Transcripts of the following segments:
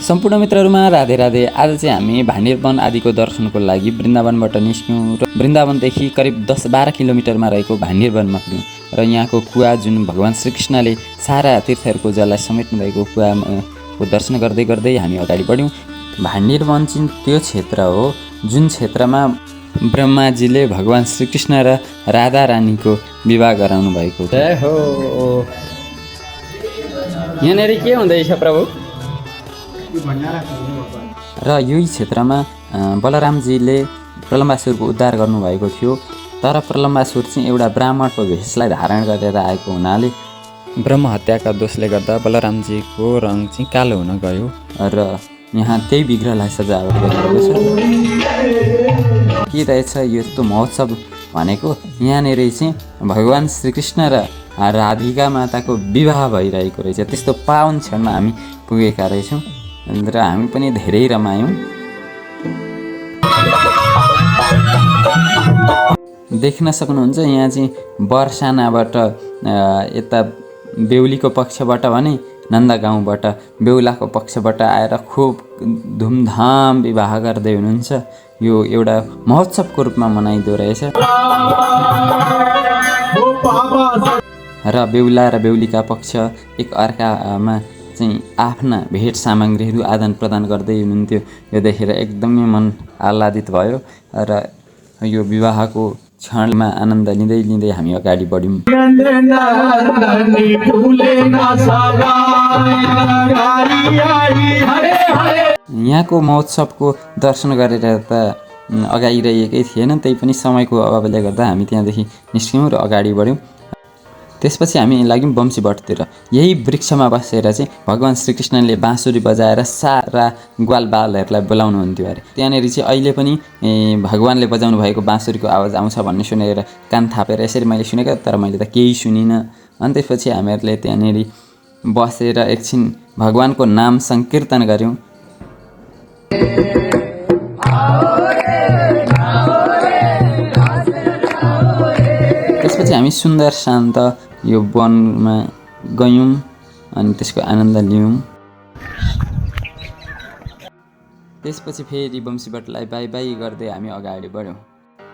सम्पूर्ण मित्रहरूमा राधे राधे। आज चाहिँ हामी भान्डीर वन आदिको दर्शनको लागि वृन्दावनबाट निस्क्यौँ र वृन्दावनदेखि करिब 10-12 किलोमिटरमा रहेको भान्डीर वनमा पुग्यौँ र यहाँको कुवा जुन भगवान् श्रीकृष्णले सारा तीर्थहरूको जललाई समेट्नु भएको कुवाको दर्शन गर्दै गर्दै हामी अगाडि बढ्यौँ। भान्डीर वन चाहिँ त्यो क्षेत्र हो जुन क्षेत्रमा ब्रह्माजीले भगवान् श्रीकृष्ण र राधा रानीको विवाह गराउनु भएको छ। जय हो। यहाँनिर के हुँदैछ प्रभु? र यही क्षेत्रमा बलरामजीले प्रलम्बासुरको उद्धार गर्नुभएको थियो। तर प्रलम्बासुर चाहिँ एउटा ब्राह्मणको भेषलाई धारण गरेर आएको हुनाले ब्रह्म हत्याका दोषले गर्दा बलरामजीको रङ चाहिँ कालो हुन गयो र यहाँ त्यही विग्रहलाई सजावट गरिएको छ। के रहेछ यस्तो महोत्सव भनेको? यहाँनिर चाहिँ भगवान् श्रीकृष्ण र राधिका माताको विवाह भइरहेको रहेछ। त्यस्तो पावन क्षणमा हामी पुगेका रहेछौँ र हामी पनि धेरै रमायौँ। देख्न सक्नुहुन्छ यहाँ चाहिँ बर्सानाबाट यता बेहुलीको पक्षबाट भने नन्दगाउँबाट बेहुलाको पक्षबाट आएर खुब धुमधाम विवाह गर्दै हुनुहुन्छ। यो एउटा महोत्सवको रूपमा मनाइँदो रहेछ र बेहुला र बेहुलीका पक्ष एक अर्कामा चाहिँ आफ्ना भेट सामग्रीहरू आदान प्रदान गर्दै हुनुहुन्थ्यो। यो देखेर एकदमै मन आह्लादित भयो र यो विवाहको क्षणमा आनन्द लिँदै लिँदै हामी अगाडि बढ्यौँ। यहाँको महोत्सवको दर्शन गरेर त अगाइरहेकै थिएन, त्यही पनि समयको अभावले गर्दा हामी त्यहाँदेखि निस्क्यौँ र अगाडि बढ्यौँ। त्यसपछि हामी लाग्यौँ वंशीवटतिर। यही वृक्षमा बसेर चाहिँ भगवान् श्रीकृष्णले बाँसुरी बजाएर सारा ग्वालबालहरूलाई बोलाउनुहुन्थ्यो अरे। त्यहाँनिर चाहिँ अहिले पनि भगवान्ले बजाउनु भएको बाँसुरीको आवाज आउँछ भन्ने सुनेर कान थापेर यसरी मैले सुनेको, तर मैले त केही सुनिनँ। अनि त्यसपछि हामीहरूले त्यहाँनिर बसेर एकछिन भगवान्को नाम सङ्कीर्तन गऱ्यौँ। त्यसपछि हामी सुन्दर शान्त यो वनमा गयौँ अनि त्यसको आनन्द लियौँ। त्यसपछि फेरि वंशीवटलाई बाई बाई गर्दै हामी अगाडि बढ्यौँ।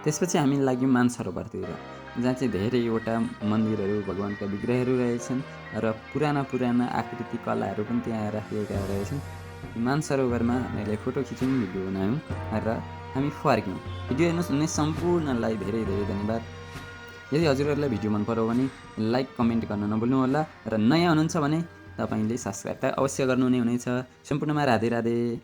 त्यसपछि हामी लाग्यौँ मानसरोवरतिर, जहाँ चाहिँ धेरैवटा मन्दिरहरू भगवान्का विग्रहहरू रहेछन् र पुराना आकृति कलाहरू पनि त्यहाँ राखिएका रहेछन्। मानसरोवरमा हामीले फोटो खिच्यौँ, भिडियो बनायौँ र हामी फर्क्यौँ। भिडियो हेर्नु सम्पूर्णलाई धेरै धेरै धन्यवाद। यदि हजुरहरूलाई भिडियो मन पर्यो भने लाइक कमेन्ट गर्न नभुल्नुहोला र नयाँ हुनुहुन्छ भने तपाईँले सब्सक्राइब त अवश्य गर्नु नै हुनेछ। सम्पूर्णमा राधे राधे।